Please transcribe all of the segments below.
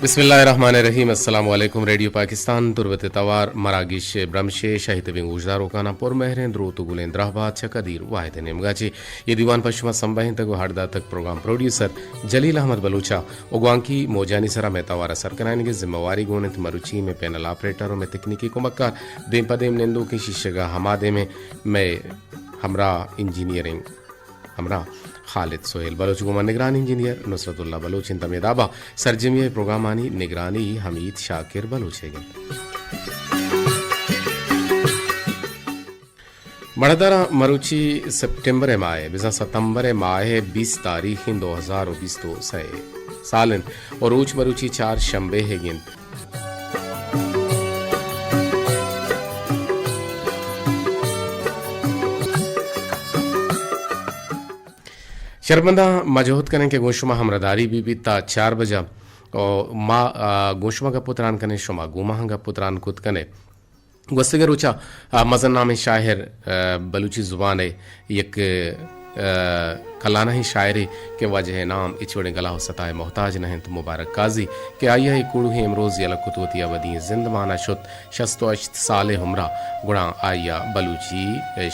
بسم اللہ الرحمن الرحیم۔ السلام علیکم۔ ریڈیو پاکستان تربت توار مراگش برمشے شاہی تبیں گوشداروکاناں پر مہریں دروت و گلیں درہبات چہ قدیر واحد نیمگا چے۔ یہ دیوان پہ شما سمبہینتگ و ہڑ داتگ پروگرام پروڈیوسر جلیل احمد بلوچا و گوانکی موجانی سرا مئے توارا سر کنائینگے ذمہ واری گون انت مروچی مئے پینل آپریٹر و مئے تکنیکی کمکار۔ دیم پہ دیم نندوکیں شیشگا ہما دیمیں مئے ہمراہ انجینئرنگ ہمراہ خالد سہیل بلوچ گوں من نگران انجینئر نصرت اللہ بلوچ انت۔ ہمے دابا سرجمی ء پروگرامانی نگرانی حمید شاکر بلوچ ء گنت۔ مڑدارا مروچی سپٹمبر ء ماہ ء بزاں ستمبر ء ماہ ء بیست تاریخ انت دو ہزار و بیست و سئے سال انت و روچ مروچی چار شمبے ء گنت۔ شرمنداں ما جہد کنیں کہ گوں شما ہمراہداری بی بیت تا چار بجہ و ما، آ، گوں شما گپ و تران کنیں، شما گوں ما ہم گپ و تران کت کنے۔ گوستگیں روچا، آ، مزن نامیں شاعر، آ، بلوچی زبان ء یک، آ، کلانہیں شاعرے کہ واجہ ء نام ہچ وڑیں گلا و ستا ء محتاج نہ انت، مبارک قاضی، کہ آئی ء اے کوڑوہیں امروز یلہ کت وتی ابدی زندمان ء شت، شست و ہشت سال ء عمر ء، گڑا آئی ء بلوچی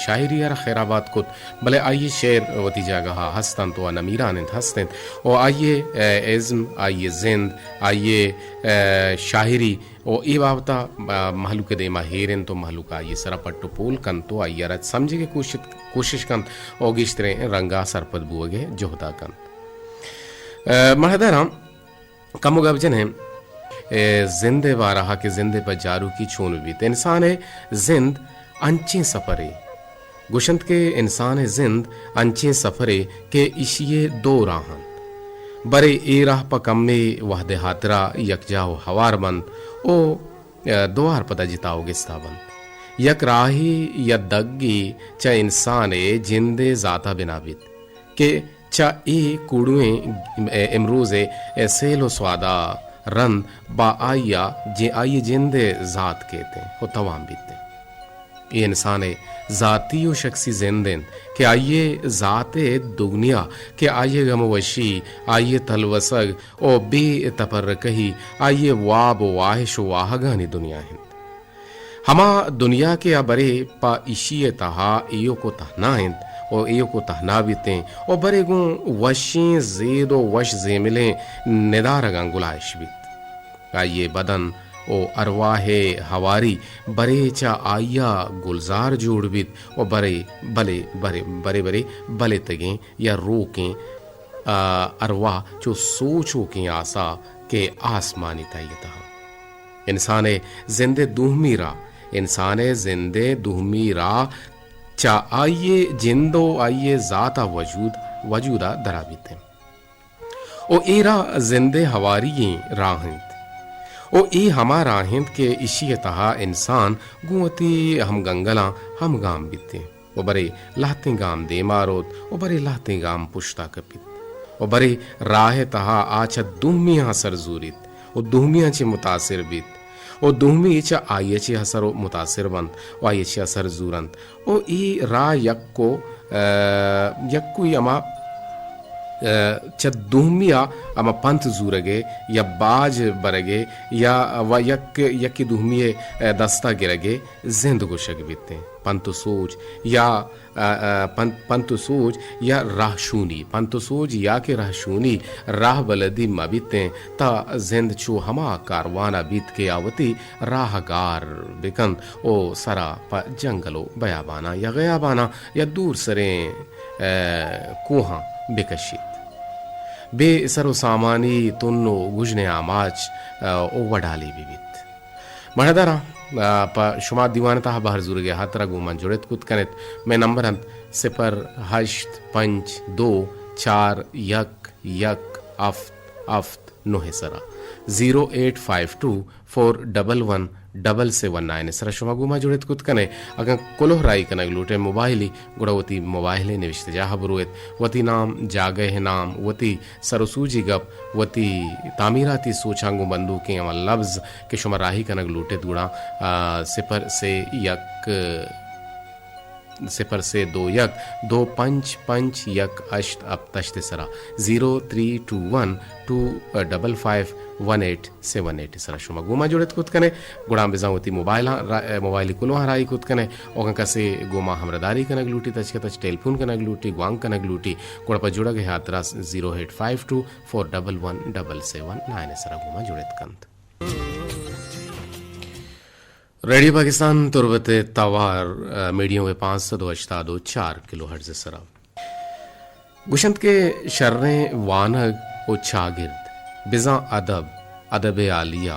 شاعری ء را خیر آباد کت، بلے آئی ء شعر وتی جاگہ ء ہست انت و نمیران انت، ہست انت و آئی ء ازم، آئی ء زند، آئی ء شاعری و اے بابت ء مہلوک ء دیما ہیر انت و مہلوک آئی ء سرا پٹ و پول کنت و آئی ء را سمجھگ ء کوشت، کوشش کنت و گیشتریں رنگ ء سرپد بوگ ء جہد ء کنت۔ مہدراں کمو گپ جنیں، اے زند ء بارہ ء کہ زند ء پہ جاروکی چون بیت۔ انسان ء زند انچیں سفرے گوشنت کہ انسان ء زند انچیں سفرے کہ ایشی ء دو راہ انت۔ برے اے راہ پہ کمے وہد ء ہاترا یکجاہ و ہوار بنت و دوار پدا جتا و گستا بنت۔ یک راہے یا دگے چہ انسان ء جند ء ذات ء بنا بیت۔ کہ چہ اے کوڑوئیں امروز ء سیل و سواد ء رند با آئی ء جے آئی ء جند ء ذات کیت انت و توام بیت انت۔ اے انسان ء ذاتی و شخصی زند انت کہ آئی ء ذات ء دگنیا کہ آئی ء غم و وشی، آئی ء تلوسگ و بے تپرکہی، آئی ء واب و واہش و واہگانی دنیا انت۔ ہما دنیا کہ آ برے پہ ایشی ء تہا ایوک و تہنا انت و ایوک و تہنا بیتیں و برے گوں وشیں زید و وش زیملیں ندارگاں گلائش بیت۔ آئی ء بدن و ارواہ ء ہواری برے چہ آئی ء گلزار جوڑ بیت و برے، بلے، برے، برے، برے بلتگیں یا روکیں، آ، ارواہ چو سوچوکیں آسا کہ آسمانی تہی ء تہا۔ انسان ء زند ء دومی راہ، انسان ء زند ء دومی راہ چہ آئی ء جند و آئی ء ذات ء وجود، وجود ء درا بیت انت۔ و اے راہ زند ء ہواری ئیں راہ انت۔ و اے ہما راہ انت کہ ایشی ء تہا انسان گوں وتی ہمگنگلاں ہمگام بیت انت۔ و برے لہتیں گام دیما روت و برے لہتیں گام پشتا کپیت و برے راہ ء تہا آ چہ دومیاں اثر زوریت و دومیاں چہ متاثر بیت و دومی چہ آئی ء چہ اثر و متاثر بنت و آئی ء چہ اثر زورنت و اے راہ یک و، ء، یکوئی ہما، ء، چہ دومی ء ہما پنت زورگ ء یا باج برگ ء یا و یک، یکے دومی ء دستا گرگ ء زند گوشگ بیت انت۔ پنت و سوج یا، ء، ء، پنت، پنت و سوج یا راہشونی، پنت و سوج یا کہ راہشونی راہ بلدی مہ بیتیں، تا زند چو ہما کاروان ء بیت کہ آ وتی راہ گار بکنت و سرا پہ جنگل و بیاباناں یا غیاباناں یا دور سریں، ء، کوہاں بکشیت۔ بے سر و سامانی تن و گژنیں آماچ، ء، و وڈالی بہ بیت۔ مڑداراں، آ، پہ شما دیوان ء تہا بہر زورگ ء ہاترا گوں من جڑت کت کن ات۔ مئے نمبر انت صفر ہشت پنچ دو چار یک یک ہفت ہفت نہ ء سرا، زیرو ایٹ فائیو ٹو فور ڈبل ون ڈبل سیون نائن ء سرا شما گوں ما جڑت کت کن ئے۔ اگاں کلوہ راہی کنگ لوٹ ئے موبائلی، گڑا وتی موبائل ء نوشتہ جاہ ء برو ات، وتی نام، جاگہ ء نام، وتی سر و سوجی گپ، وتی تعمیراتی سوچاں گوں بندوکیں ہما لبز کہ شما راہی کنگ لوٹ ات، گڑا، آ، صفر سے یک صفر سہ دو یک دو پنچ پنچ یک ہشت ہپت ہشت ءِ سرا، زیرو تھری ٹو ون ٹو ڈبل فائیو ون ایٹ سیون ایٹ ءِ سرا شما گوں ما جڑت کت کنے۔ گڑا بزاں وتی موبائل، موبائل کلوہاں راہی کت کنے۔ او اگاں کسے گوں ما ہمراہداری کنگ لوٹی، تچک تچ ٹیلیفون کنگ لوٹی، گوانک کنگ لوٹی، گڑا پہ جڑگ ءِ ہاترا زیرو ایٹ فائیو ٹو فور ڈبل ون ڈبل سیون نائن ءِ سرا گوں ما جڑت کنت۔ ریڈیو پاکستان تربت ءِ توار، ءَ، میڈیم ویو پانچ سد و ہشتاد و چار کلو ہرٹز ءِ سرا۔ گوشنت کہ شریں وانگ و چاگرد، بزاں ادب، ادب عالیہ،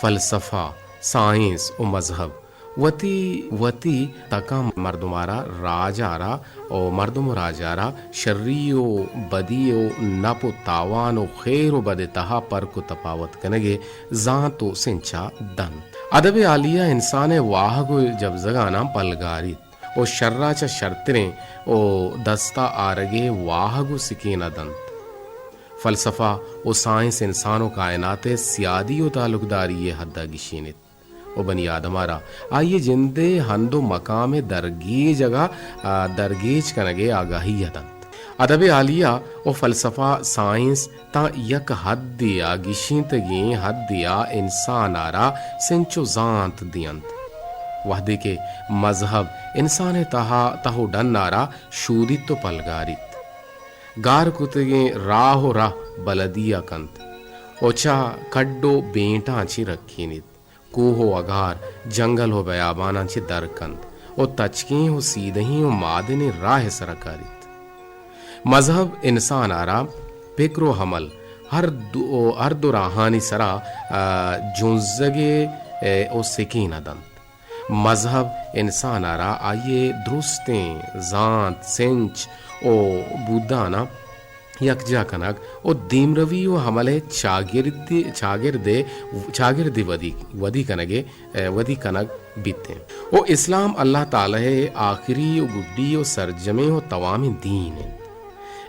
فلسفہ، سائنس و مذہب وتی وتی تکاں مردمارا، راجارا و مردم و راجارا شری و بدی و نپ و تاوان و خیر و بد ءِ تہا پرک و تپاوت کنگ ءِ زانت و سنچا دنت۔ ادب عالیہ انسان ءِ واہگ و جبزگاناں پلگاریت و شرا چہ شرتریں و دستا آرگ ءِ واہگ و سکین ءَ دنت۔ فلسفہ و سائنس انسان و کائنات ءِ سیادی و تعلقداری ءِ حد ءَ گیشینیت و بنی آدم ءَ را آئی ءِ جند ءِ ہند و مقام ءِ درگیجگ ءَ، آ، درگیج کنگ ءِ آگاہی ءَ دنت۔ ادب عالیہ و فلسفہ سائنس تاں یک حدے ءَ، گیشینتگیں حدے ءَ انسان ءَ را سنچ و زانت دینت۔ وہدے کہ مذہب انسان ءِ تہا، تہ و ڈن ءَ را شودیت و پلگاریت، گار کتگیں راہ و رہ بلدی ءَ کنت و چہ کڈ و بینٹاں چہ رکینیت، کوہ و اگار، جنگل و بیاباناں چہ در کنت و تچکیں و سیدہیں و مادنیں راہ ءِ سرا کاریت۔ مذہب انسان ءَ را پکر و عمل ہر دو، ہر دو راہانی سرا، آ، جنزگ ءِ، ءَ، و سکین ءَ دنت۔ مذہب انسان ءَ را آئی ءِ درستیں زانت، سنچ و بوداناں یکجاہ کنگ و دیمروی و عمل ءِ چاگردے، چاگردے، چاگردے ودی، ودی کنگ ءِ، ودی کنگ بیت انت۔ و اسلام اللہ تعالی ءِ آخری و گڈی و سرجمیں و توامیں دین انت۔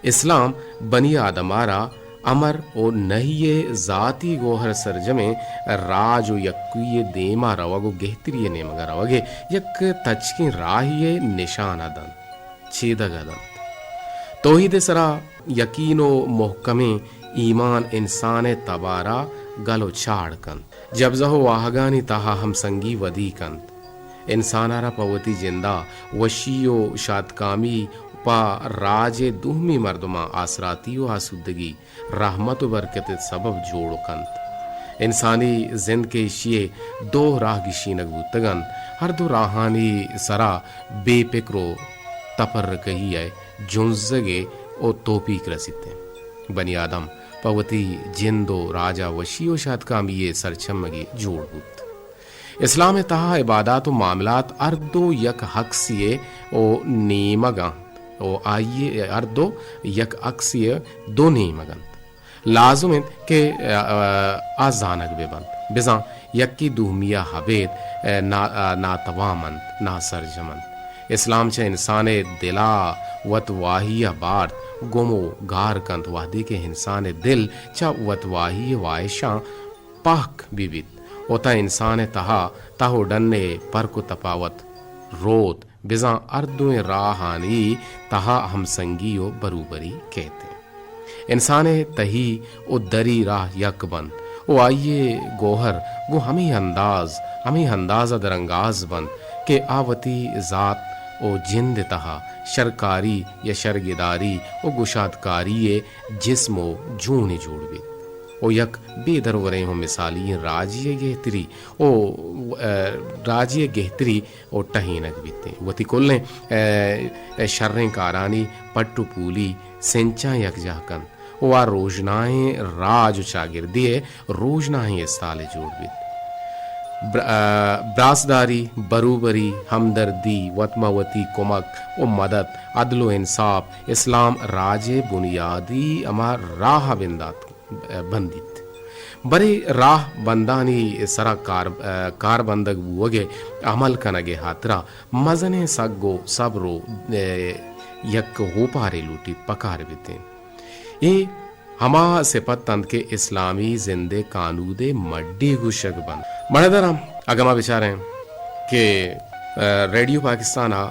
اسلام بنی آدم ءَ را امر و نہی ءِ ذاتی گوہر سرجمیں راج و یکوئی ءِ دیما روگ و گہتری ءِ نیمگا روگ ءِ یک تچکیں راہی ءِ نشان ءَ دنت، چیدگ ءَ دنت۔ توحید ءِ سرا یقین و محکمیں ایمان انسان ءِ تب ءَ را گل و چاڑ کنت۔ جبزہ و واہگانی تہا ہمسنگی ودی کنت۔ انسان ءَ را پہ وتی جندا وشی و شادکامی، پہ راج ءِ دومی مردماں آسراتی و آسودگی، رحمت و برکت ءِ سبب جوڑ کنت۔ انسانی زند کہ ایشی ءِ دو راہ گیشینگ بوتگ انت، ہر دو راہانی سرا بے پکر و تپرکہی ءِ جنزگ ءِ و توپیک رسیت انت۔ بنی آدم پہ وتی جند و راجا وشی و شادکامی ءِ سرچمگے جوڑ بوت۔ اسلام ءِ تہا عبادات و معاملات ہر دو یک عکسے ءِ و نیمگ انت و آئی ءِ ہر دو یک عکسے ءِ دو نیمگ انت۔ لازم انت کہ، آ، آ، آ زانگ بہ بنت۔ بزاں یکے دومی ءَ ابید، آ، نا-، آ، ناتوام انت، ناسرجم انت۔ اسلام چہ انسان ءِ دل ءَ وت واہی ءَ بارت، گم و گار کنت، وہدے کہ انسان ءِ دل چہ وت واہی ءِ واہشاں پہک بہ بیت و تاں انسان ءِ تہا تہ و ڈن ءِ پرک و تپاوت روت، بزاں ہر دوئیں راہانی تہا ہمسنگی و بروبری کیت۔ انسان ءِ تہی و دری راہ یک بنت و آئی ءِ گوہر گوں ہمے انداز، ہمے انداز ءَ درانگاز بنت کہ آ وتی ذات و جند ءِ تہا شرکاری یا شرگداری و گشادکاری ءِ جسم و جونے جوڑ بیت و یک بے دروریں و مثالی ئیں راجی ءِ گہتری و، ءَ، راجی ءِ گہتری و ٹہینگ بیت انت۔ وتی کلیں، ءَ، ءَ، شریں کارانی پٹ و پولی سنچاں یکجاہ کنت و آ روژنائیں راج و چاگردے ءِ روژنائیں استالے جوڑ بیت۔ بر-، ءَ، براسداری، بروبری، ہمدردی، وت مہ وتی کمک و مدد، عدل و انصاف، اسلام راج ءِ بنیادی ہما راہ ءَ بندات، بندیت۔ برے راہ بندانی سرا کار، کار بندگ بوگ ءِ عمل کنگ ءِ ہاترا مزنیں سگ و صبر و، ءَ، یک ہوپارے لوٹیت، پکار بیت انت۔ اے ہما سپت انت کہ اسلامی زند ءِ کانود ءِ مڈی گوشگ بنت۔ مڑدراں اگاں ما بچاریں کہ، ءَ، ریڈیو پاکستان ءَ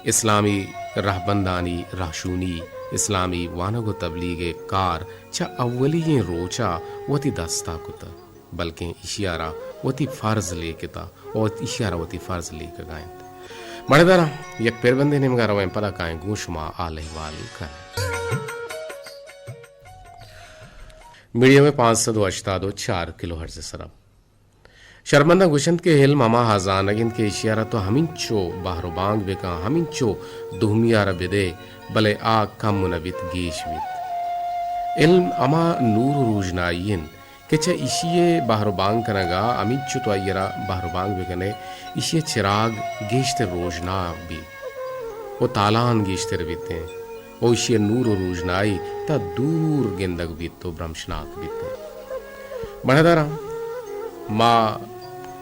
اسلامی رہبندانی رہشونی، اسلامی وانگ و تبلیغ ءِ کار چہ اولی ئیں روچ ءَ وتی دست ءَ کتہ، بلکیں ایشی ءَ را وتی فرض لیکتہ و ایشی ءَ را وتی فرض لیکگ ءَ انت۔ مڑداراں، یک پربندے نیمگ ءَ رویں، پدا کائیں گوں شما حال احوال کنیں۔ میڈیم ویو پانچ سد و ہشتاد و چار کلو ہرٹز ءِ سرا۔ شرمنداں گوشنت کہ علم ہما ہزانگ انت کہ ایشی ءَ را تو ہمینچو بہر و بانگ بکن، ہمینچو دومی ءَ را بدے، بلے آ کم نہ بیت، گیش بیت۔ علم ہما نور و روژنائی انت کہ چہ ایشی ءِ بہر و بانگ کنگ ءَ، ہمینچو تو آئی ءَ را بہر و بانگ بکن ئے، ایشی ءِ چراگ گیشتر روژنا بیت و تالان گیشتر بیت انت و ایشی ءِ نور و روژنائی تا دور گندگ بیت و برمشناک بیت انت۔ مڑداراں، ما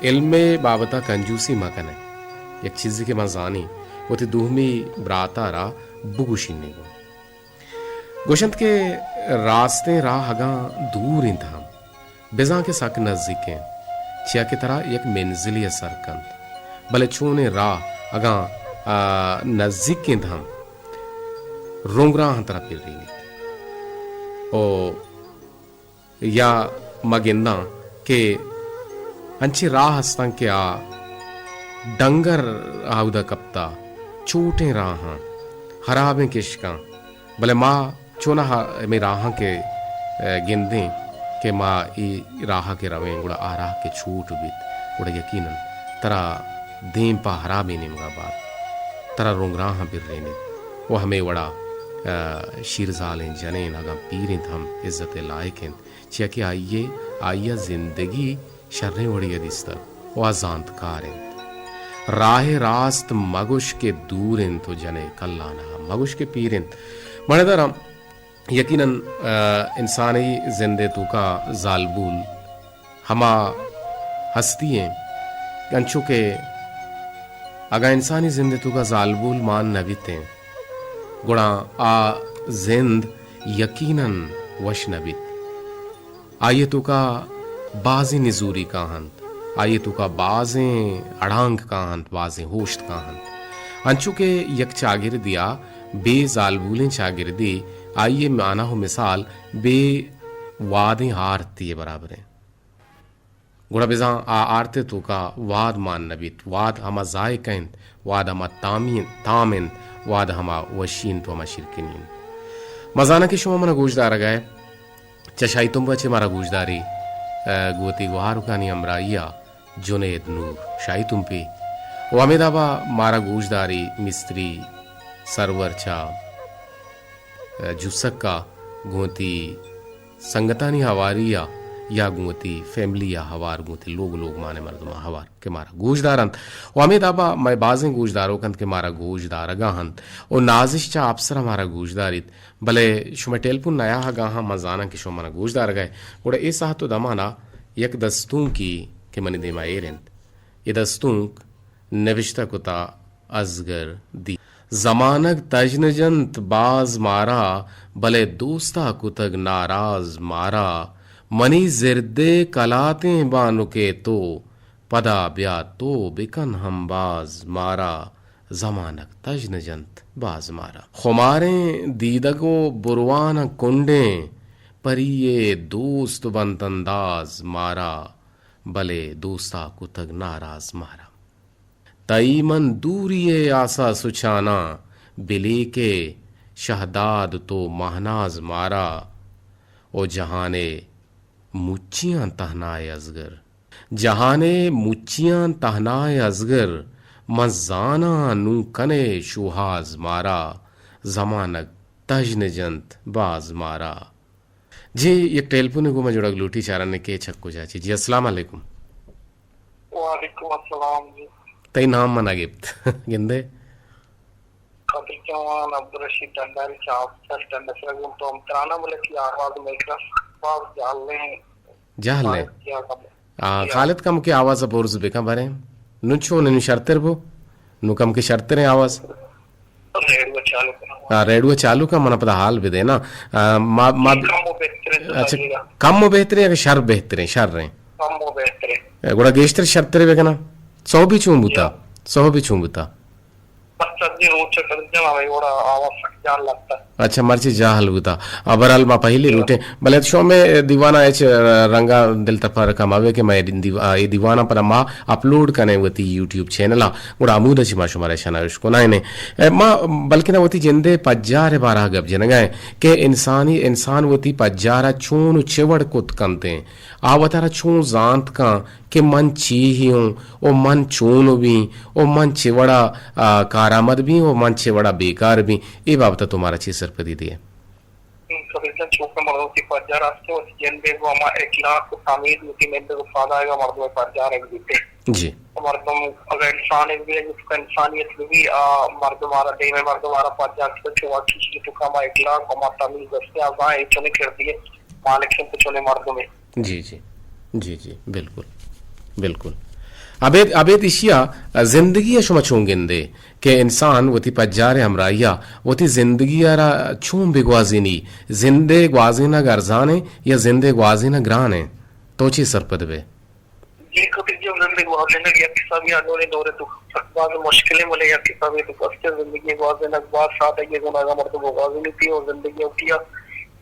علم ءِ بابت ءَ کنجوسی مہ کنیں۔ یک چیزے کہ ما زانیں، وتی دومی برات ءَ را بگوشینیں گوں۔ گوشنت کہ راستیں راہ اگاں دور انت ہم، بزاں کہ سک نزیک انت، چیا کہ ترا یک منزلے ءَ سر کنت، بلے چونیں راہ اگاں، آ، نزیک انت ہم، رنگراہاں ترا پرینیت۔ او یا ما گنداں کہ انچیں راہ ہستاں کہ آ ڈنگر آودا کپتا، چوٹیں راہاں، ہرابیں کشکاں، بلے ما چوناہا ہمے راہاں کہ، ء، گندیں کہ ما اے راہ کہ رویں، گڑا آ راہ کہ چوٹ بیت، گڑا یقیناً ترا دیم پہ ہرابیں نیمگا بات، ترا رنگراہاں برینیت۔ و ہمے وڑا، ء، شیرزالیں جنین اگاں پیر انت ہم عزت لائق انت۔ چیا کہ آئی ء، آئی ء زندگی شریں وڑے ء دیستگ و آ زانتکار انت۔ راہ راست مگوش کہ دور انت و جن ء کلانہ ء مگوش کہ پیر انت۔ مڑداراں، یقیناً، ء، انسانی زند ء توکا زالبول ہما ہستی انت، انچو کہ اگاں انسانی زند ء توکا زالبول مان نہ بیتیں، گڑا آ زند یقیناً وش نہ بیت۔ آئی ء توکا بازیں نزوری کاہنت، آئی ء توکا بازیں اڑانک کاہنت، بازیں ہوشت کاہنت۔ انچو کہ یک چاگردے ء بے زالبولیں چاگردے، آئی ء معنی و مثال بے وادیں آرتے ء برابر انت۔ گڑا بزاں آ آرت ء توکا واد مان نہ بیت، واد ہما ذائقہ انت، واد ہما تامی انت، تام انت، واد ہما وشی انت و ہما شیرکنی انت۔ ما زاناں کہ شما منا گوش دارگ ء، چہ شاہی تمپ ء چہ مارا گوشداری، ء، گوں وتی گوہارکانی ہمراہی ء جنید نور شاہی تمپی و ہمے دابا مارا گوشداری مستری سرور چہ، ء، جوسک ء گوں وتی سنگتانی ہواری ء یا گوں وتی فیملی ء ہوار، گوں وتی لوگ لوگمان ء مردماں ہوار کہ مارا گوش دارنت و ہمے دابا مئے بازیں گوشداروک انت کہ مارا گوش دارگا انت و نازش چہ آپسرا مارا گوش داریت۔ بلے شمئے ٹیلیفون نیاہگا ہم من زاناں کہ شما منا گوش دارگا ئے۔ گڑا اے ساعت و دمانا یک دستونکی کہ منی دیما ایر انت، اے دستونک نبشتہ کتا ازگر دی۔ زمانگ تژن جنت باز مارا، بلے دوستا کتگ ناراض مارا۔ منی زردے کلاتیں بانکے تو، پدا بیا تو بکن ہمباز مارا۔ زمانگ تژن جنت باز مارا۔ خماریں دیدگ و بروان کنڈیں، پریے دوست بنت انداز مارا۔ بلے دوستا کتگ ناراض مارا۔ تئی من دوری ء آسا سچاناں، بلیکے شہداد تو مہناز مارا۔ او جہان ء مچیاں تہنا ء ازگر، جہان ء مچیاں تہنا ء ازگر، من زاناں نوں کن ئے شوہاز مارا۔ زمانگ تژن جنت باز مارا۔ جی، یک ٹیلیفونے گوں ما جڑگ لوٹی، چارنے کہ چک کجا چی۔ جی، السلام علیکم۔ وعلیکم السلام جی۔ تئی نام منا گپت۔ گندے؟ خطیب جوان عبدالرشید ڈنڈاری چہ آفسر ڈنڈسرا گوں تو ہم ترانا، بلے تئی آواز میکرا باز جہلیں۔ جہلیں؟ آ، خالد کم کہ آواز برز بکن باریں۔ نوں چون، نوں شرتر بو؟ نوں کم کہ شرتریں آواز۔ ریڈیو چالو کن۔ آ، ریڈیو چالو کن، منا پدا حال بدے نا۔ آ، ما، ما، کم و بہتریں تو اچھا، لگے گا۔ کم و بہتریں یا شر بہتریں؟ شر ہیں۔ کم و بہتریں۔ گڑا گیشتر شرتر بکنا۔ سہبی چون بوتا؟ یا۔ سہبی چون بوتا؟ بس سردی روچ ء کدی جان ہمے وڑا آواز سک جان لگتا۔ اچھا، مرچی جاہل بوتا۔ آ، بہرحال ما پہلی لوٹیں، بلے شومیں دیوانا اچ رنگا دل تپرکا مبے کہ ما اے دیو-، آ، اے دیوانا پدا ما اپلوڈ کنیں وتی یوٹیوب چینل ء، گڑا ہمودا چہ ما شمارا اشانا اشکنائیں۔ اے، ما بلکنا وتی جندے پجار ء بارہ گپ جنگا ایں کہ انسانی، انسان وتی پجارا چون و چہ وڑ کت کنتیں۔ آ وتارا چون زانت کن کہ من چی ہی اوں و من چون بیں و من چہ وڑا، آ، کارآمد بیں و من چہ وڑا بیکار بیں، اے بابت ء تو مارا چی سرپدی دئے؟ کبیر جان، چونکہ مردم وتی پجار است، وتی جندے گوں ہما اخلاق و تمیز وتی نندگ و پادآیگ ء مردم ء پجار ء بیتے۔ جی۔ مردم اگر انسان بی، اگر انسانیت بی، آ مردم آرا دیم ء مردم آرا پجار تو چو واقعی چیز تو کما اخلاق و ہما تمیز است، آ زاں اے چنے کردی مالک انت، چنے مردمے۔ جی، جی۔ جی، جی، بالکل۔ بالکل۔ ابید، ابید ایشیا زندگی ء شما چون گندے کہ انسان وتی پجار ء ہمراہی ء وتی زندگی ء را چون بگوازینی؟ زندے گوازینگ ارزان ء یا زندے گوازینگ گران ء؟ تو چی سرپد بے؟ جی، کبیر جان، زندگی گوازینگ یک حسابی انونی دور تو سک باز مشکل ہے، بلے یک حسابی تو کستے زندگی گوازینگ باز سادگی گنا اگر مردم گوازینی تھی اور زندگی ہوتی ہے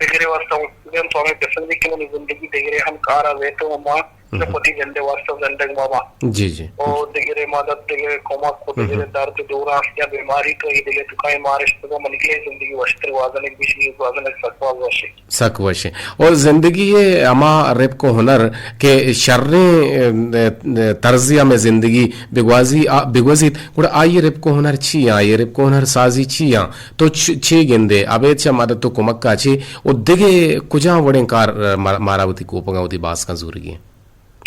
دگرے واسطہ ہوں، تو ہمیں پسند ہے کہ منی زندگی دگرے ہم کارا بیتو ما نہ پتی جندے واسطہ زندگ ماما۔ جی، جی۔ او دگرے مدد، دگرے کمک، کو دگرے درد دورا یا بیماری تو یہ دگرے تو کہیں مارش تو من کے زندگی وشتر وازنک بجلی وازنک سک باز وشی۔ سک وشی۔ او زندگی ہے ہما ربک و ہنر کہ شریں، اه، اه، طرزی ہمیں زندگی بگوازی، آ، بگوزیت، گڑا آئی ربک و ہنر چی آں؟ آئی ربک و ہنر سازی چی آں؟ تو چ-، چے گندے؟ ابید چہ مدد و کمکا چے؟ و دگہ کجام وڑیں کار، اه، مار-، مارا وتی کوپگاں وتی باسکاں زورگی ہیں؟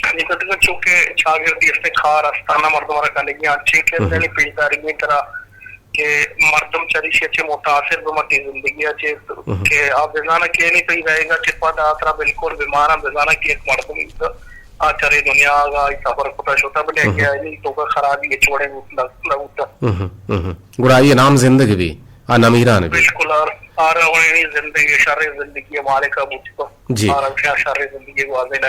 یعنی تو دگہ چونکہ چاگردی است کار استانہ مردم را کنگی آں، چے کہ یعنی پیشدارگی ترا کہ مردم چریشی چے متاثر بمتی زندگی چے کہ آ بزانہ کہ یعنی تو رہے گا چے پد آ ترا بالکل بیماراں بزانہ کہ ایک مردم آ چرے دنیا آگا سفر کتا شتا بلے کہ یعنی تو کا خرابی ہے چوڑے نہ ہوتا۔ گڑا آئی نام زندگ بی، آ نمیران بی۔ بالکل، آر، آ روانی زندگی، شر زندگی مالکا بوتکو۔ جی۔ آ روشا شر زندگی گوازینگ۔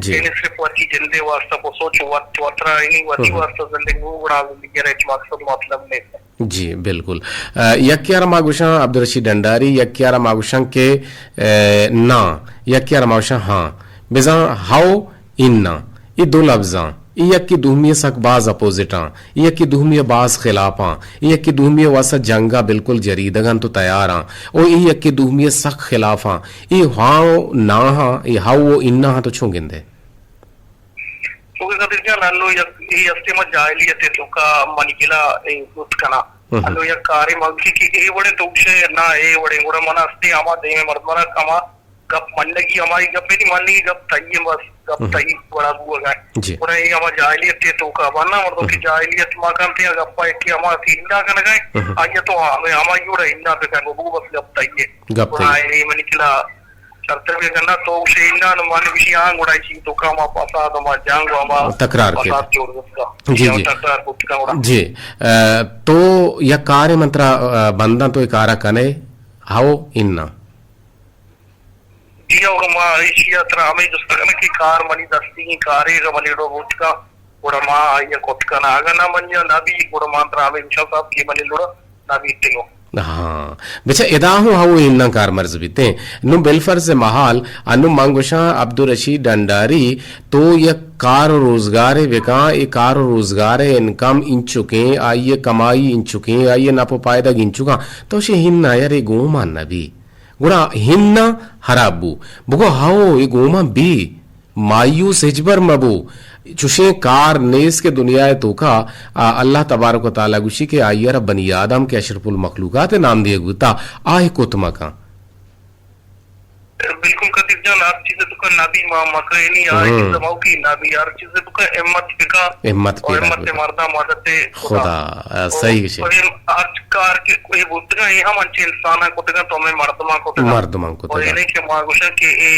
جی۔ یعنی صرف وتی جندے واسطہ بسوچ، وت، وترا یعنی وتی واسطہ زندگی بو، گڑا زندگی را ہچ مقصد مطلب نہیں۔ جی، بالکل۔ اه، یکے ء را ما گوشاں عبدالرشید ڈنڈاری، یکے ء را ما گوشاں کہ، اه، ناں، یکے ء را ما گوشاں ہاں۔ بزاں ہو اناں۔ اے دو لبزاں، اے یکے دومی ء سک باز اپوزٹ آں، اے یکے دومی ء باز خلاف آں، اے یکے دومی ء واسطہ جنگ ء بالکل جریدگ انت و تیار آں، او اے یکے دومی ء سک خلاف آں۔ اے ہاں و ناں ہاں، اے ہو و اناں ہاں تو چون گندے؟ چونکہ قدیر جان، انو یک، اے ہستے ما جاہلیت ء توکا منی گلا اے بوت کنا۔ انو یک کارے ملکی کہ اے وڑے تو گوشے نہ اے وڑے، گڑا من ہستے ہما دیم مردمانا ہما گپ منگی، ہمائی گپ نہیں منگی، گپ تئی بس، گپ تئی وڑا بوگا۔ جی۔ گڑا اے ہما جاہلیت ء توکا بنا مردم کہ جاہلیت ما کنتے گپا کہ ہما کہ اندا کنگا، آئی تو ہمائی وڑا اندا بکن، بگو بس گپ تئی۔ گپ تئی۔ گڑا اے منی گلا شرتر بیا کناں تو گوشے اناں، نوں من گوشی ہاں، گڑا ایشی توکا ہما فساد، ہما جنگ و ہما تکرار کیت۔ فساد جوڑ بوتگا۔ جی، جی۔ تکرار بوتگا گڑا۔ جی، اه، تو یک کارے من ترا، اه، بنداں تو اے کارا کنے، ہو اناں؟ جی، اگاں ما ایشی ء ترا ہمے جست کناں کہ کار منی دستی کارے اگاں منی ڈو بوتگا، گڑا ما آئی ء کت کناں۔ اگاں نہ منی ء نہ بی، گڑا ما ترا ہمے گوشاں صاحب کہ منی لڑ نہ بیتگو۔ ہاں، بچا ادا ہوں ہو اناں کارمرز بیتیں۔ نوں بالفرض محال، انوں من گوشاں عبدالرشید ڈنڈاری، تو یک کار و روزگارے بکاں، اے کار و روزگار ء انکم انچکیں، آئی ء کمائی انچکیں، آئی ء نپ و پائدگ انچکاں، تو شے ہناں یار اے گوما نہ بی۔ گڑا ہناں ہراب بو۔ بگو ہو اے گوما بی۔ مایوس ہچبر مبو۔ چشیں کار نیست کہ دنیا ء توکا، آ، اللہ تبارک و تعالی گوشی کہ آئی ء را بنی آدم کہ اشرف المخلوقات ء نام دیگ بوتا، آ ء کت مکن۔ بالکل قدیر جان، ہر چیز تو کا نبی ما مکینی، ہر چیز ما کی نبی، ہر چیز تو کا ہمت بکا، ہمت اور پیدا ہمت بکا۔ مردا مدد خدا۔ خدا، آ، صحیح گوشے۔ اور ہر کار کہ کوئی بوتگا، یہ ہم انچے انسان کتگا تو ہمیں مردمان کتگا۔ مردمان کتگا۔ اور یہ نہیں کہ ما گوشن کہ اے،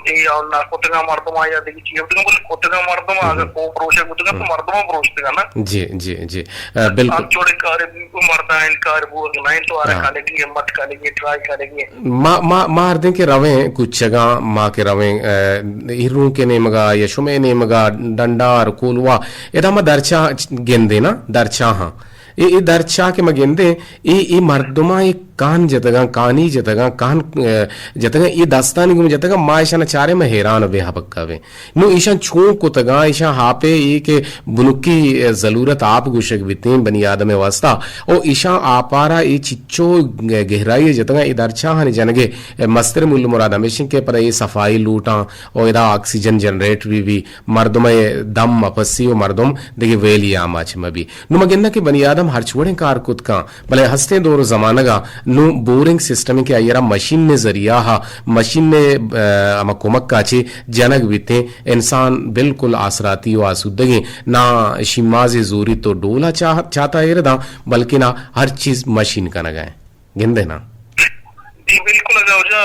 اے اور نہ کتگا مردمان یا دیگه چیز بوتگا، بولے کتگا مردمان، اگر کو پروشے بوتگا تو مردمان پروشتگا نا۔ جی، جی، جی۔ اه، بالکل۔ ہم چوڑے کار بو، مردان کار بو، نہیں تو آرا کھانے کی ہمت کھانے کی، ٹرائی کھانے کی۔ ما، ما، ما ہردیں کہ رویں کوچگاں، ما کہ رویں، اه، ہیروں کے نیمگا یا شمے نیمگا ڈنڈار، کولوا، ادا ما درچا گندے نا، درچا ہاں۔ اے، اے درچا کہ ما گندیں، اے، اے مردماں اے کان جتگاں، کانی جتگاں، کان، ء، جتگاں، اے دستانی گوما جتگاں، ما ایشاں چاریں، ما حیران و بے ہبکہ بیں۔ نوں ایشاں چون کتگاں، ایشاں آپے اے کہ بنکی، ء، ضلورت آپ گوشگ بیتیں بنی آدم ء واسطہ، او ایشاں آپارا اے چچو گ-، گہرائی ء جتگاں، اے درچاہانی جنگ ء، ء، مستر مول مراد ہمیش انت کہ پدا اے صفائی لوٹاں، او ادا آکسیجن جنریٹ بی بی، مردم ء دم مپسی و مردم دگہ ویلی آماچ مبی۔ نوں ما گنداں کہ بنی آدم ہرچ وڑیں کار کت کن، بلے ہستیں دور و زمانگ ء نوں بورنگ سسٹم کہ آئی ء را مشین ء ذریعہ ء، مشین ء، ء، ہما کمک ء چہ جنگ بیتیں، انسان بالکل آسراتی و آسودگیں، نہ شیماز ء زوریت و ڈول ء چاہ-، چاتا ایر داں، بلکنا ہر چیز مشین کنگ ء۔ گندے نا؟ جی بالکل، اگاں واجہ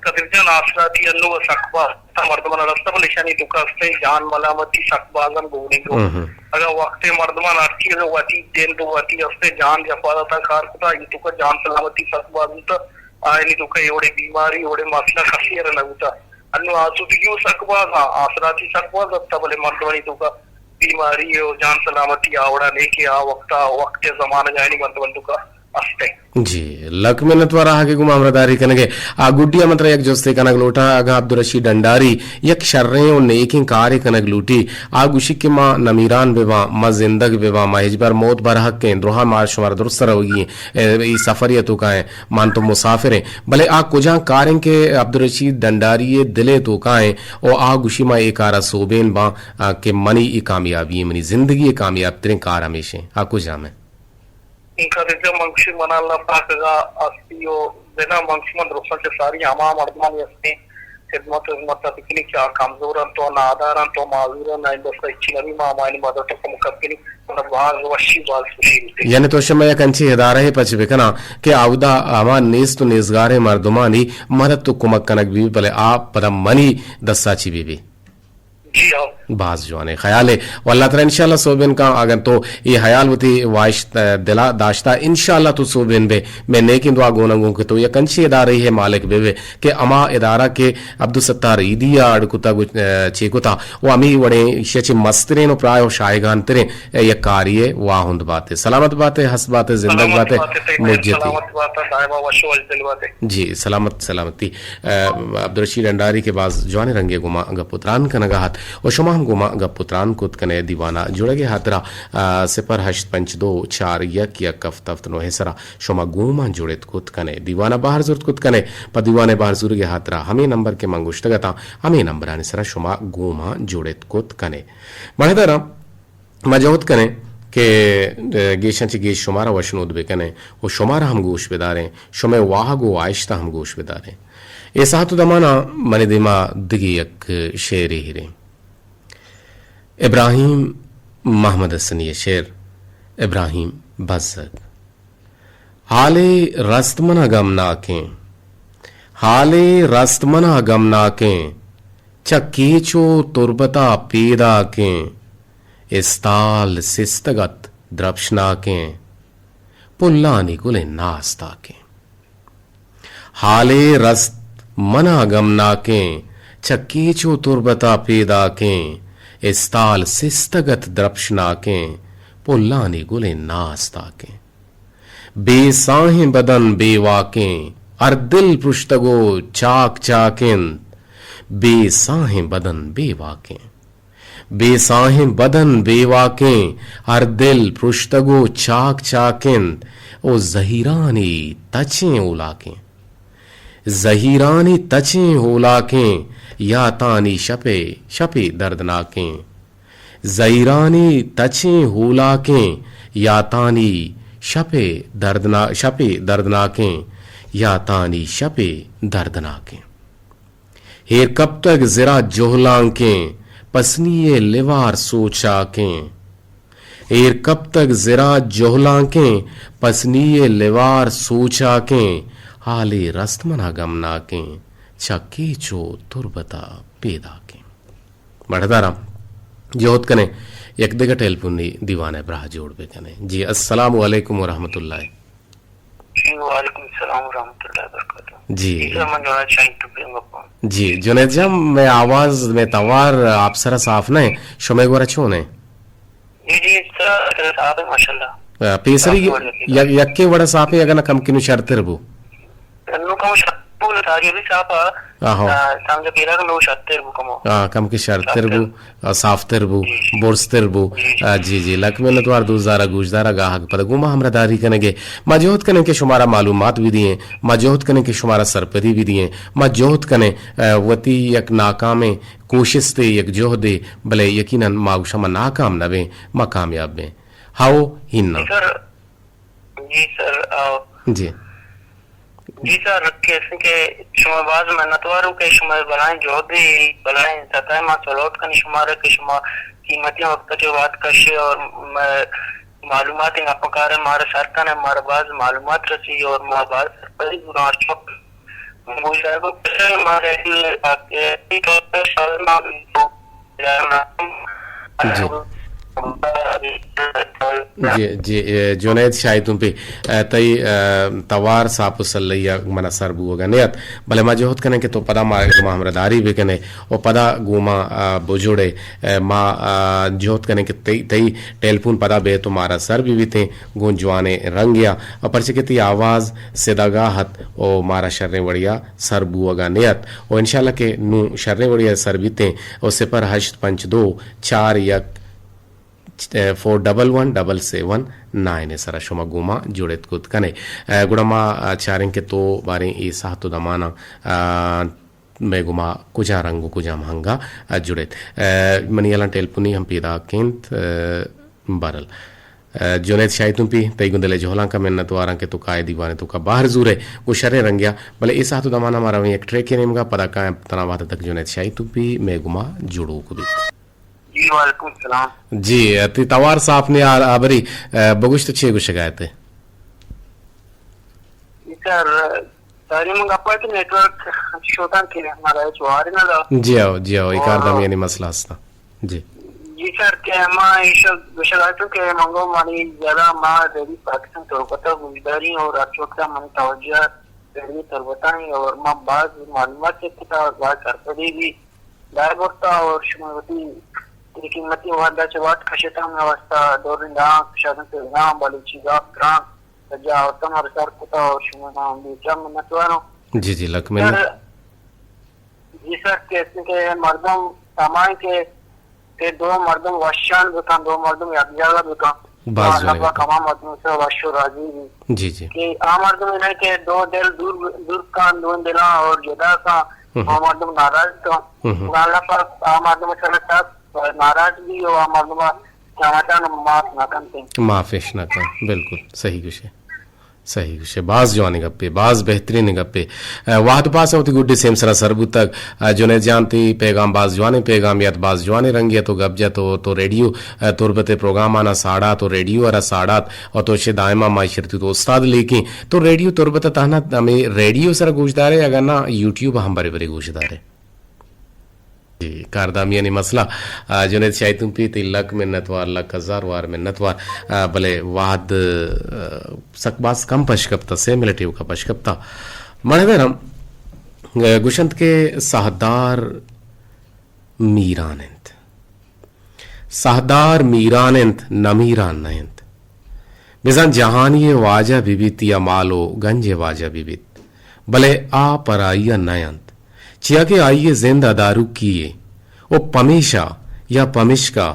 قادر جان، آسراتی انو سک باز مردمان رستہ، بلے ایشانی توکا استیں جان ملامتی سک باز ہم گونی گو۔ ہم ہم۔ اگاں وقت مردمان ہر چیز وتی جند وتی استیں جان جفا داتا کار کتا، ای توکا جان سلامتی سک باز بوتا، آئینی توکا ایوڑے بیماری، ایوڑے مسئلہ کسی ار نہ بوتا۔ انو آسودگی و سک باز، آسراتی سک باز اتتا، بلے مردمانی توکا بیماری و جان سلامتی آوڑا نہیں کہ آ وقتا، وقت زمانگ آئینی مردمان توکا استیں۔ جی، لک منت وار آہگ ء گوں ما ہمراہداری کنگ ء۔ آ گڈی ء من ترا یک جستے کنگ لوٹاں، اگاں عبدالرشید ڈنڈاری یک شریں و نیکیں کارے کنگ لوٹی، آ گوشی کہ ما نمیران بہ باں، ما زندگ بہ باں، ما ہچبر موت برحق ایں، دراہ ما شمارا درست روگی ایں، اے، اے سفر ء توکا ایں، مان تو مسافر ایں۔ بلے آ کجام کار ایں کہ عبدالرشید ڈنڈاری ء دل ء توکا ایں و آ گوشی ما اے کارا سوبین باں، آ، کہ منی اے کامیابی ایں، منی زندگی ء کامیاب تریں کار ہمیش ایں۔ آ کجام ایں؟ انکا رجا منگشی منا اللہ پاک اگا ہستی و بنا منگش من درستان چہ ساری ہما مردمانی ہستیں خدمت و خدمت بکنی کہ آ کمزور انت و نادار انت و معذور انت، آئین دستا ہچی نبی، ما ہمایانی مدد و کمک بکنی، منا باز وشی، باز خوشی بیتی۔ یعنی تو شما یک انچیں ادارہ پچ بکناں کہ اودا ہما نیست و نیزگاریں مردمانی مدد و کمک کنگ بی، بلے آ پدا منی دستا چی بی بی؟ جی ہاں۔ باز جوانیں خیالے۔ و اللہ تعالی انشاءاللہ سوبین کاں، اگر تو اے خیال وتی واہشت، ء، دلا داشتا، انشاءاللہ تو سوبین بے۔ میں نیکیں دعا گوناں گوں کہ تو یک انچیں ادارے ہے مالک بے بے کہ ہما ادارہ کہ عبدالستار عیدی ء اڈ کتا گو-، ء، چے کتا و ہمے وڑیں ایشی ء چہ مسترین و پراہ و شایگان تریں، ء، یک کاری ء واہند باتے۔ سلامت باتے، ہست باتے، زندگ سلامت باتے، باتے، تئی مہر مجتی۔ سلامت باتے، دائما وش و وشدل باتے۔ جی، سلامت، سلامتی۔ ء، عبدالرشید انڈاری کہ باز جوانیں رنگے گوما گپ و تران کنگا ات و شما ہم گوما گپ و تران کت کنے دیوانا جڑگے ہاترا، ء، صفر ہشت پنچ دو چار یک یک ہفت ہفت نو سرا شما گوما جڑت کت کنے دیوانا بہر زرت کت کنے۔ پہ دیوانے بہر زورگے ہاترا ہمے نمبر کہ من گوشتگ اتاں، ہمے نمبرانی سرا شما گوما جڑت کت کنے۔ مڑداراں ما جہد کنیں کہ، ء، گیشاں چہ گیش شمارا وشنود بکنیں و شمارا ہم گوش بداریں، شمئے واہگ و واہشتا ہم گوش بداریں۔ اے ساعت و دمانا منی دیما دگہ یک شعرے ہیریں۔ ابراہیم محمد حسنی شعر، ابراہیم بزگ۔ حالے رست منا گمناکیں، حالے رست منا گمناکیں، چہ کیچ و تربتا پیداکیں، استال سستگ ات درپشناکیں، پلانی گلیں ناستاکیں۔ حالے رست منا گمناکیں، چہ کیچ و تربتا پیداکیں، استال سستگ ات درپشناکیں، پلانی گلیں ناستاکیں۔ بے ساہیں بدن بے واکیں، ہر دل پرشتگ و چاک چاک انت۔ بے ساہیں بدن بے واکیں۔ بے ساہیں بدن بے واکیں، ہر دل پرشتگ و چاک چاک انت۔ او زہیرانی تچیں اولاکیں۔ زہیرانی تچیں ہولاکیں، یاتانی شپے، شپے دردناکیں۔ زہیرانی تچیں ہولاکیں، یاتانی شپے دردنا-، شپے دردناکیں، یاتانی شپے دردناکیں۔ ایر کپتگ زرا جہلانکیں، پسنی ء لیوار سوچاکیں۔ ایر کپتگ زرا جہلانکیں، پسنی ء لیوار سوچاکیں۔ حالے رست منا گمناکیں، چہ کیچ و تربتا پیداکیں۔ مڑداراں جہد کنیں، یک دگہ ٹیلیفونی دیوان ء براہ جوڑ بکنیں۔ جی، السلام علیکم ورحمۃ اللہ۔ جی، وعلیکم السلام ورحمۃ اللہ وبرکاتہ۔ جی۔ جی سر، من جنید شاہین تو پیم گپاں۔ جی، جنید جان، میں آواز، میں توار آپ سرا صاف نہ ہے، شمے گورا چون ہے؟ جی، جی، سر، صاف ہے، ماشاءاللہ۔ آ، پیسری ساپ وڑ یکی۔ یک، یکے وڑا ساپیں، اگاں نہ کمکے نوں شرتر بو۔ نوں کمو شرتر بو، تاریخی ساپ آ، آہو۔ آ، سمجھ پیرا کہ نوں شرتر بو کمو۔ آ، کمکے شرتر بو، شرتر۔ آ، سافتر بو، جی، جی۔ برزتر بو۔ جی، جی۔ آ، جی، جی، لک منت وار دوست دارا گوشدارا گاہک پدا گوں ما ہمراہ داری کنگے۔ ما جہد کنیں کہ شمارا معلومات بدییں، ما جہد کنیں کہ شمارا سرپدی بدییں، ما جہد کنیں، آ، وتی یک ناکامیں کوشستے، یک جہدے، بلے یقیناً ما گوشاں ما ناکام نہ بیں، ما کامیاب بیں۔ ہاؤ ہناں۔ جی سر، جی سر، آ، جی۔ جی سر، کیسے کہ شما باز منتوار ہوں کہ شما بلائیں جہدے، بلائیں سطح ما سلوٹ کنی شمارا کہ شما قیمتی وقت کے وات کشے اور م-، معلومات گپ کارے مارا سر کنے، مارا باز معلومات رسی اور ما باز سرپدی بوراں۔ چک گوشدار کو کسے ما ریڈیو، آ، اے، اے، جی۔ جی، جی، اے، جنید شاہی تمپی، اے، تئی، اے، توار ساپ و سلہی ء منا سر بوگ ء نیت، بلے ما جہد کنیں کہ تو پدا ما، ما ہمراہ داری بکنے و پدا گوں ما، اے، بجوڑے، اے، ما، اے، جہد کنیں کہ تئی، تئی ٹیلیفون پدا بے تو مارا سر بی بیتیں گوں جوانیں رنگیا، و پرچہ کہ تئی آواز سدگا ات و مارا شریں وڑیا سر بوگ ء نیت و انشاءاللہ کہ نوں شریں وڑیا سر بیتیں و صفر ہشت پنچ دو چار یک فور ڈبل ون ڈبل سیون نائن ء سرا شما گوں ما جڑت کت کنے۔ اے، گڑا ما، آ، چاریں کہ تو باریں اے ساعت و دمانا، آ، مئے گوما کجا رنگ و کجام ہنگا، آ، جڑت۔ اے، منی الان ٹیلیفونی ہم پیداک انت، اے، بہرحال۔ اے، جنید شاہی تمپی، تئی گوں دل ء جہلانکا منت واراں کہ تو کائے دیوان ء توکا بہر زورے گوں شریں رنگیا، بلے اے ساعت و دمانا ما رویں یک ٹریکے نیمگا، پدا کائیں تنا وہد تک جنید شاہی تمپی مئے گوما جڑوک بیت۔ جی، وعلیکم السلام۔ جی، تئی توار ساپ نے آ-، آبری، اے، بگوشت چے گوشگا ات؟ جی سر، ساری من گپا تو نیٹورک شوتاں کہ مارا ہچ وار نہ دا۔ جی ہو، جی ہو، اے کار دامیانی مسئلہ ہستا۔ جی۔ جی سر، کہ ما ایشا گوشگا اتوں کہ منگو مانی زیادہ ما دری پاکستان تربتا گوشداری اور ہر چوکا من توجہ دری تربتا ہیں اور ما باز معلومات چیک کتا اور باز سرپدی بھی دائے برتا اور شما وتی قیمتی وہدا چہ وقت کشتا ہمیں واسطہ دور نام شادن سے نام بلوچی گپ گران سجا اور تمہارے سر کتا اور شما نام بھی کیا منتواروں۔ جی، جی، لک منت۔ سر، جی سر، کہتے کہ مردم سامائیں کہ، کہ دو مردم وشان بکن، دو مردم یک جاگہ بکن۔ باز تو اللہ جوانی پاک گپے۔ ہما مردم سے وش و راضی بھی۔ جی، جی۔ کہ آ مردم نہیں کہ دو دل دور، دور کن، دو دلاں اور جدا کن، ہم۔ آ مردم ناراض کن۔ ہم۔ اللہ پاک آ مردم سر تک ناراض بھی ہو، آ مردم قیامتان معاف نہ کنتے۔ معافش نہ کن، بالکل صحیح گوشے۔ صحیح گوشے، باز جوانیں گپے، باز بہترین گپے۔ اے، وہد پاس وتی گڈی سیم سرا سر بوتگ۔ اے، جنید جان تئی پیغام باز جوانیں پیغام یات، باز جوانیں رنگے تو گپ جت و تو ریڈیو، اے، تربت پروگرام آنا ساڑات و ریڈیو ارا ساڑات و تو شے دائما ما شرتی تو استاد لیکیں۔ تو ریڈیو تربت تہنا ہمیں ریڈیو سرا گوش دارے اگر نہ یوٹیوب ہم برے برے گوش دارے؟ جی، کاردامیانی مسئلہ۔ آ، جنید شاہی تمپی تئی لک منتوار، لک ہزار وار منتوار۔ آ، بلے وہد، آ، سک باز کم پش کپتا، سے منٹے اوکا پش کپتا۔ مڑدرم، آ، گوشنت کہ ساہدار میران انت۔ ساہدار میران انت، نمیران نہ انت۔ بزاں جہانی ء واجہ بہ بیت یا مال و گنج ء واجہ بہ بیت، بلے آ پر آئی ء نہ انت، چیا کہ آئی ء زند ء داروکی یے و پمیشا یا پمشکا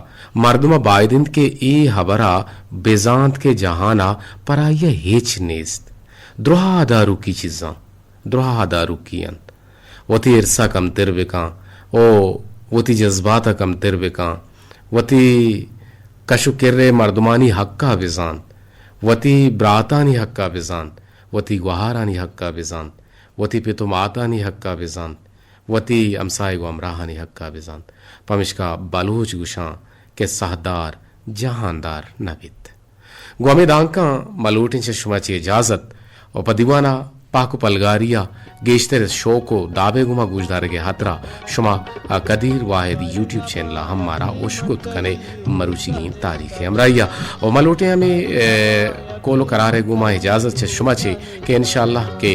مردم ء باید انت کہ اے ہبر ء بزانت کہ جہان ء پر آئی ء ہچ نیست۔ دراہ ء داروکی چیزاں، دراہ ء داروکی انت۔ وتی ارس ء کمتر بکن و وتی جذبات ء کمتر بکن۔ وتی کش و کر ء مردمانی حق ء بزانت، وتی براتانی حق ء بزانت، وتی گوہارانی حق ء بزانت، وتی پت و ماتانی حق ء بزانت، وتی ہمساہگ و ہمراہانی حق ء بزانت۔ پمشکا بلوچ گوشاں کہ ساہدار جہاندار نہ بیت۔ گوں ہمے دانکاں ما لوٹیں چہ شما چہ اجازت و پہ دیوان ء پہک و پلگاری ء گیشتر شوق و دابے گوما گوشدارگ ء ہاترا شما ء قدیر واحد یوٹیوب چینل ء ہم مارا اشکت کنے مروچیگیں تاریخ ء ہمراہی ء۔ و ما لوٹیں ہمے، اے، قول و قرار ء گوما اجازت چہ شما چہ کہ انشاءاللہ کہ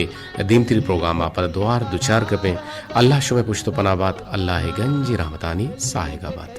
دیمتری پروگرام ء پد دوار دوچار کپیں۔ اللہ شمئے پشت و پناہ بات، اللہ ء گنجیں رحمتانی ساہگ ء بات۔